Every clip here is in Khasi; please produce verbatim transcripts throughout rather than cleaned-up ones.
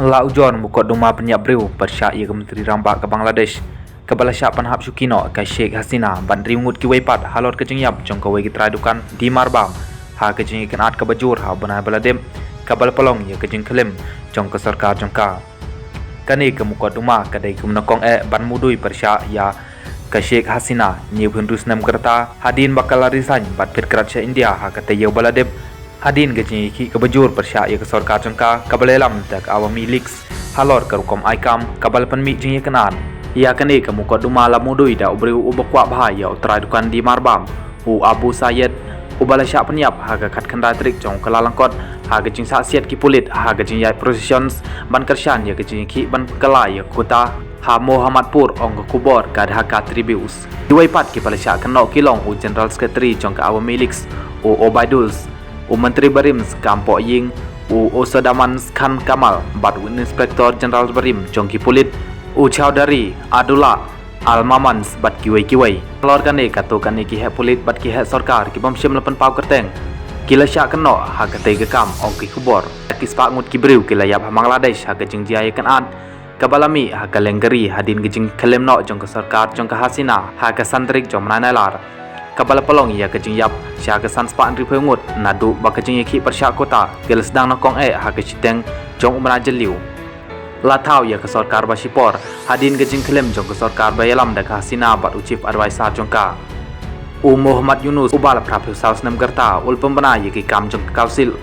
La ujor mukotduma pynïap briew pyrshah ïa ka Myntri Rangbah ka Bangladesh, kaba la shah pynhap shuki noh ka Sheikh Hasina bad hynriew ngut kiwei pat halor ka jingïap jong kawei ka trai dukan Dimar Bam ha ka jingïakynad kaba jur ha u bnai ba la dep, kaba la pynlong ïa ka jingkhlem jong ka sorkar jong ka. Kane ka mukotduma ka dei ka nyngkong eh ban mudui pyrshah ïa ka Sheikh Hasina hynñiewphew hynriew snem ka rta hadien ba ka la resign bad phet krad sha India ha ka taïew ba la dep, hadien ka jingïakhih kaba jur pyrshah ïa ka sorkar jong ka, kaba la ïalam da ka Awami League halor ka rukom ai kam kaba la pynmih jingïakynad. Ïa kane ka mukotduma la mudui da u briew uba kwah bha ïa u trai dukan Dimar Bam, u Abu Sayed, uba la shah pynïap ha ka khatkhyndai tarik jong u Kyllalyngkot ha ka jingsahsiat ki pulit ha ka jingïaid procession ban kyrshan ïa ka jingïakhih ban kylla ïa ka quota ha Mohammadpur, ong ka khubor ka Dhaka Tribune. Kiwei pat kiba la shah kynnoh ki long u General Secretary jong ka Awami League, u Obaidul, u Myntri barim Skam Pohïing, u Osodaman Khan Kamal, bad u Inspector General barim jong ki pulit, u Chaudhary Abdullah Al Mamun, bad kiwei kiwei. Halor kane, katto katne ki heh pulit bad ki heh sorkar ki bym shym la pynpaw kyrteng ki la shah kynnoh ha katei ka kam, ong ki khubor. Ki spah ngut ki briew ki la ïap ha Bangladesh ha ka jingjia ïakynad kaba la mih ha kylleng ka ri hadien ka jingkhlem noh jong ka sorkar jong ka Hasina ha ka san tarik jong u bnai Nailar, kaba la pynlong ïa ka jingïap sha ka san spah hynriewphew ngut, naduh ba ka jingïakhih pyrshah quota ka la sdang nyngkong eh ha ka shiteng jong u bnai Jylliew. La thaw ïa ka sorkar ba shipor hadien ka jingkhlem jong ka sorkar ba ïalam da ka Hasina bad u Chief Adviser jong ka, u Muhammad Yunus, uba la phraphew saw snem ka rta, u la pynbna ïa ki kam jong ka Council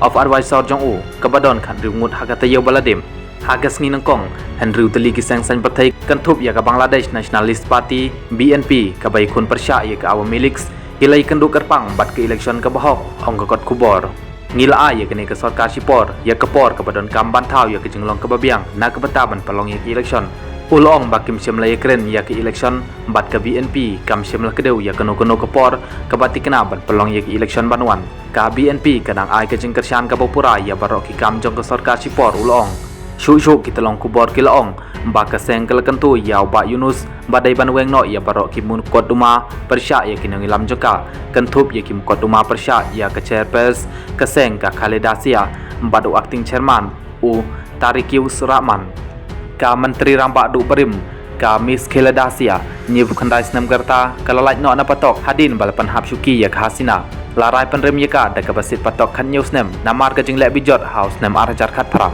of Advisor jong u, kaba don khathynriew ngut ha ka taïew ba la dep. Ha ka sngi nyngkong, hynriew tylli ki seng saiñ pyrthei kynthup ïa ka Bangladesh Nationalist Party, B N P, kaba ïakhun pyrshah ïa ka Awami League, ki la ïakynduh kyrpang bad ka election kaba hok, ong ka kot khubor. Ngi la ai ïa kane ka sorkar shipor ïa ka por kaba donkam ban thaw ïa ka jinglong kaba biang na ka bynta ban pynlong ïa ka election. U la ong ba kim shym la ïakren ïa ka election bad ka B N P, kam shym la kdew ïa kano kano ka por kaba thikna ban pynlong ïa ka election ban wan. Ka B N P ka dang ai ka jingkyrshan kaba pura ïa baroh ki kam jong ka sorkar shipor, u la ong. Shuh shuh ki tyllong khubor ki la ong ba ka seng ka la kyntu ïa u Bah Yunus ba dei ban weng noh ïa baroh ki mukotduma pyrshah ïa ki nongïalam jong ka, kynthup ïa ki mukotduma pyrshah ïa ka chairperson ka seng ka Khaleda Zia bad u acting chairman u Tariq Yus Rahman. Ka Myntri Rangbah duh barim, ka Miss Khaleda Zia, hynñiewphew khyndai snem ka rta, ka la lait noh na patok hadien ba la pynhap shuki ïa ka Hasina. La rai pynrem ïa ka da kaba siat patok khathynñiew snem namar ka jingleh bijot ha u snem ar hajar khatphra.